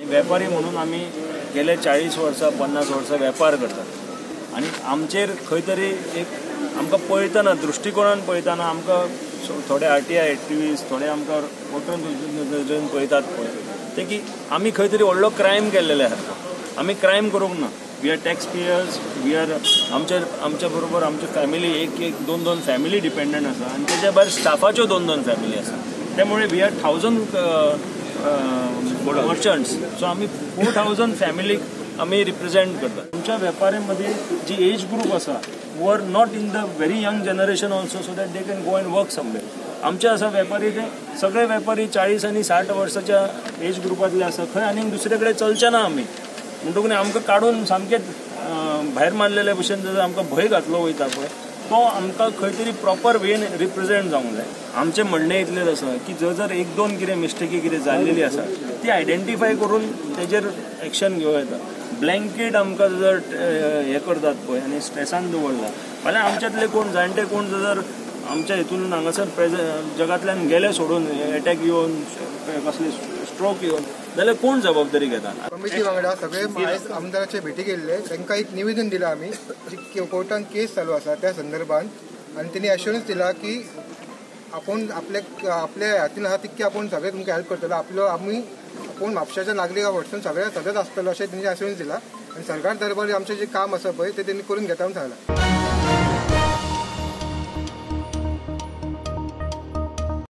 वेपारी म्हणून आमी गेले 40 वर्सां 50 वर्सां वेपार करतात आनी आमचेर खंय तरी एक आमकां पळयतना दृश्टिकोणान पळयतना आमकां थोडे आरटीआय एक्टिविस्ट थोडे आमकां वटून नदरेन पळयतात पळय ते की आमी खंय तरी व्हडलो क्रायम केल्लेले आसा. आमी क्रायम करूंक ना. We are tax payers, we are आमच्या बरोबर आमची फॅमिली एक एक दोन दोन फॅमिली डिपेंडंट आसा आनी तेच्या भायर स्टाफाच्यो दोन दोन फॅमिली आसा. त्यामुळे we are 1000 merchants, सो आमी 4000 फॅमिलीक आमी रिप्रेझेंट करतात. आमच्या वेपारी जी एज ग्रूप आसा who are not in the very young generation also, so that they can go and work somewhere. आमचे आसा वेपारी ते सगळे वेपारी 40 आनी 60 वर्साच्या एज ग्रुपांतले आसा. खंय आनीक दुसरे कडेन चलचे ना आमी, म्हणटकूच आमकां काडून सामकें भायर मारलेले भशेन जर आमकां भंय घातलो वयता पळय तो आमकां खंय तरी प्रॉपर वेन रिप्रेझेंट जावंक जाय. आमचें म्हणणें इतलेंच आसा की जर जर एक दोन कितें मिस्टेकी कितें जाल्लेली आसा ती आयडेंटिफाय करून तेजेर एक्शन घेवं येता. ब्लँकेट आमकां जर हें करतात पळय आनी स्ट्रेसान दवरला फाल्यां आमच्यांतले कोण जाणटे कोण जर आमच्या हितून हांगासर जगांतल्यान गेले सोडून एटॅक येवन कसले स्ट्रोक येवन जाल्यार कोण जबाबदारी घेता? कमिटी वांगडा सगळे आमदाराचे भेटी केल्ले, तांकां एक निवेदन दिलां आमी जी कोर्टान केस चालू आसा त्या संदर्भात, आनी तेणी एश्योरन्स दिला की आपूण आपले आपल्या हातीन आसा तितके आपूण सगळे तुमकां हेल्प करतलो, आपलो आमी आपूण म्हापशाच्या नागरिका वटसून सगळे सगळेच आसतलो अशें तेंणी एश्योरन्स दिला. आनी सरकार दरबार आमचें जें काम आसा पळय तें तेणी करून घेता म्हणून सांगलां.